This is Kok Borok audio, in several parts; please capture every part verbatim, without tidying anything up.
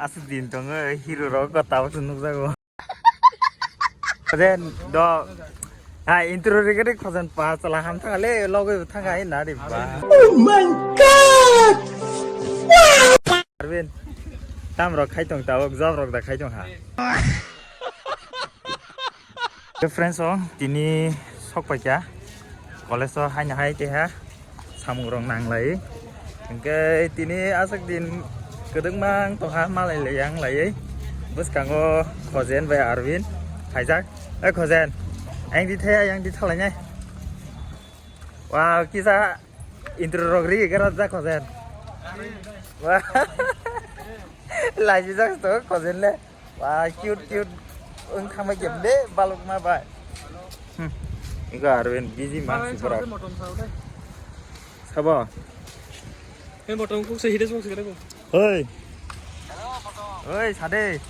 Aswk din tongo hero rok ko tabuk se nukjago. Khojen do. Ha, intro rikari khojen pa chala ham thangale logoi thanga hai nari ba. Oh my God! Arvin, tam rok khai tong tabuk job rok da khai tong ha. Friends o tini sok paikha college o haino hai keha samung rok nanglai. Hingke tini aswk din kwdwkma wng tongkha malai lai yang laiwi. Bwskango Khojen bai Arvin khaijak. Oi Khojen, ayang di thaya, ayang di thalainai. Wow, kisa intro rok ri gara jak Khojen. Wow. Laijijak to Khojen le. Wah, cute, cute. Wng thangbai khe de balokma bai. Hmm. Iko Arvin busy man super. Sabo. Hei, motom kuk se hide song se kare ko. Hoi. Hoi, sade.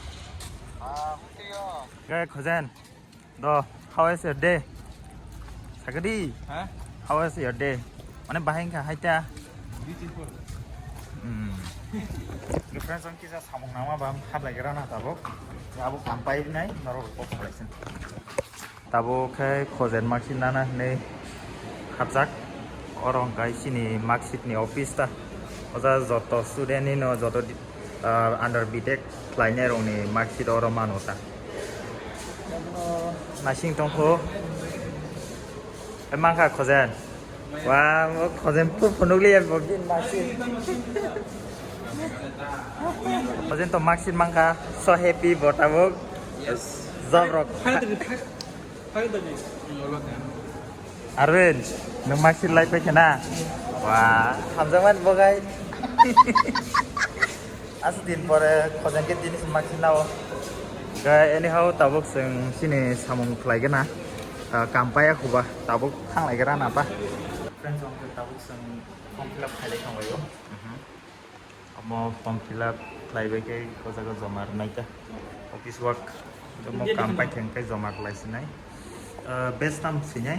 Ke Khojen. Do, how is your day? Sagadi. Ha? How is your day? Mane bahai wngkha haita. Beautiful. Hmm. Friends, ang kisa samung nama bam hablai gra na tabuk. Abo kampai nai norok kok khalaisin. Tabuk khe Khojen marksheet nana hinwi hapjak. Oro hwnkhe chini marksheet ni office ta. Oja joto student ni no joto di-, ah, under B Tech khlainai rok ni marksheet oro mano ta. Naising tongkho. E mankha Khojen. Wa, o Khojen pu phunukliya bo bin marksheet. Khojen to marksheet mankha. So happy bo tabuk. Yes. Job rok. Finally, finally. Arvin, nwng marksheet lai paikha na? Wa, hamjakmani bogai. Aswk din pore Khojen khe tini se marksheet nao. Ga anyhow tabuk chwng chini samung khlai gana. Ah, kam paya khuba tabuk thanglai gra na ta. Friends, ang tabuk chwng form fill up khailai thanglaio. Mhm. Omo form fill up khlaibai khe o jaga joma rwnai ta. Office work omo kam paikha hwnkhe joma khlai sinai. Ah, best tam sinai.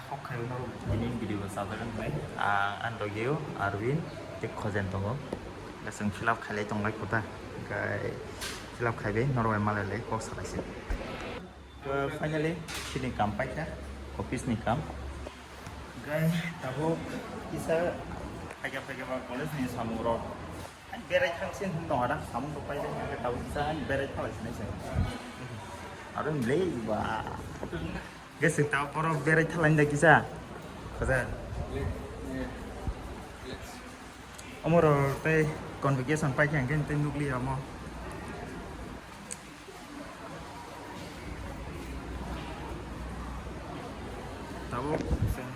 Hok khai uno tini video bo sajak wngkhe. Ah, ang logio Arvin tei Khojen tongo. Chwng fill up khailai tonglai kota. Hwnkhe fill up khaibai norok bai malai lai kok salai se. Finally, chini kam paikha, office ni kam. Gai tabuk kisa phaikha phaikha ba college ni samung rok. Ani berai thang sin hwn dong ada samung rok pailai hwnkhe tabuk kisa ani berai thalai sinai se. Aro blei ba. Gai sing tabuk borok berai thalai da kisa. Kaza. Omoro tei convocation paikha hwnkhe tei nukliya omo. Tabuk chwng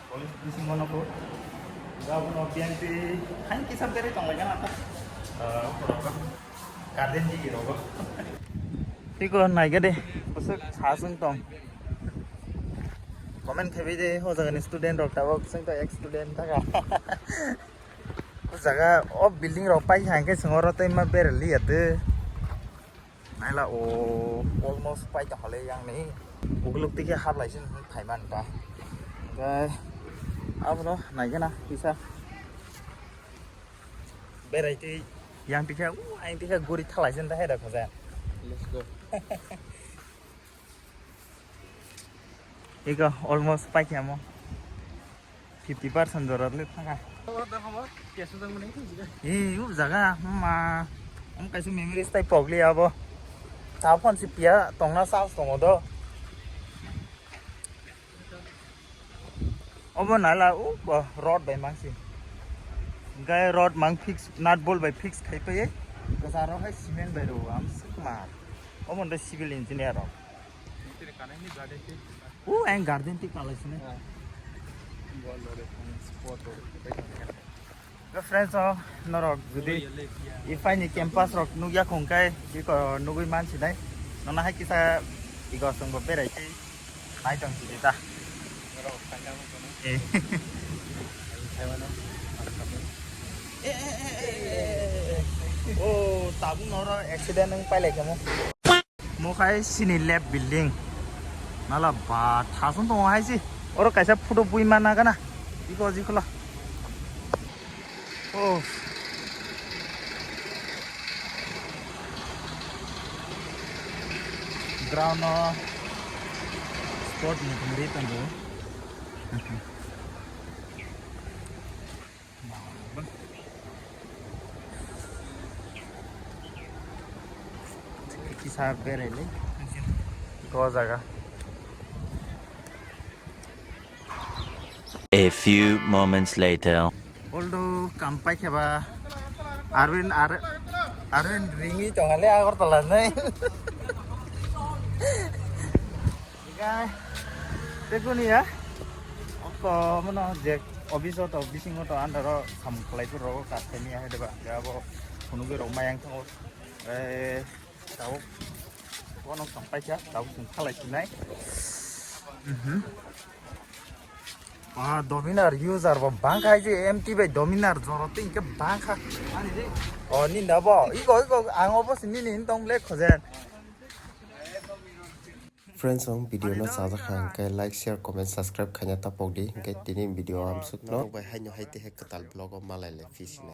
college bisingo nukgo. Abono B M P hain kisa berai tonglaikha na ta. Ah, garden digi rogo. Tiko naikha de, bwswk sa chwng tong. Comment khaibai de, o jagani student rok tabuk chwng to ex student thaka. O jaga o building rok paikha hwnkhe chwng oro tei ma beraliya de. Naila o almost paikha hole yang ni. Ukuluk tike hablai sin phaiman ta. Hwnkhe abono naikhe na kisa. Berai tei yang tike, u, ayang tike guri thalai sin ta hai da khoja. Let's go. Ego almost paikha mo. Fifty percent jora le thangkha. Eh, u jaga, ma. Ang kaisa memories tai pogli abo. Ta phone si pia tongna chance tongo do. Obo nala u bo rod bai mangsi. Gai rod mang fix, nut bolt bai fix khai pai. Kasaro hai cement bai ro am sikma. Obo nda civil engineer rok. U ang garden ti kalai sini. Friends, oh, norok jodi iphai ni campus rok nukya khong kai, iko nugui man sinai. Nona hai kisa iko songbo berai kai. Nai tong sini ta. Eh. Eh, eh, eh, eh, eh, eh. Oh, tabuk noro accident nang pai lai kamo. Mo khai sini lab building. Nala ba thasung tongo hai si. Oro kaisa photo bui mana gana. Iko jikolo. Oh. Ground no sport ni tongri tongo. Kisa berai le. Go jaga. A few moments later. Although kampai kheba Arvind Ar-, Arvind ringi tongale Agartala nai. Guy, tekuni ya. Okto mano je office to bisingo to andaro sam khlai tu rogo ka thani ya deba. Ya bo phunugwi rok mayang thango. Eh, tabuk bono sampai kha, tabuk sung khalai sinai. Mhm. Ah, Dominar user bo bangkha je M T bai Dominar joro te inke bangkha. Ani de. Oh, ni na bo. Iko, iko, ang obo sini ni tong le khojen. Friends, ang video no sajak kha, hingke like, share, comment, subscribe khaina tapok di, hingke tini video amsuk no. Norok bai haino hai te hai kwtal vlog o malai le phi sinai.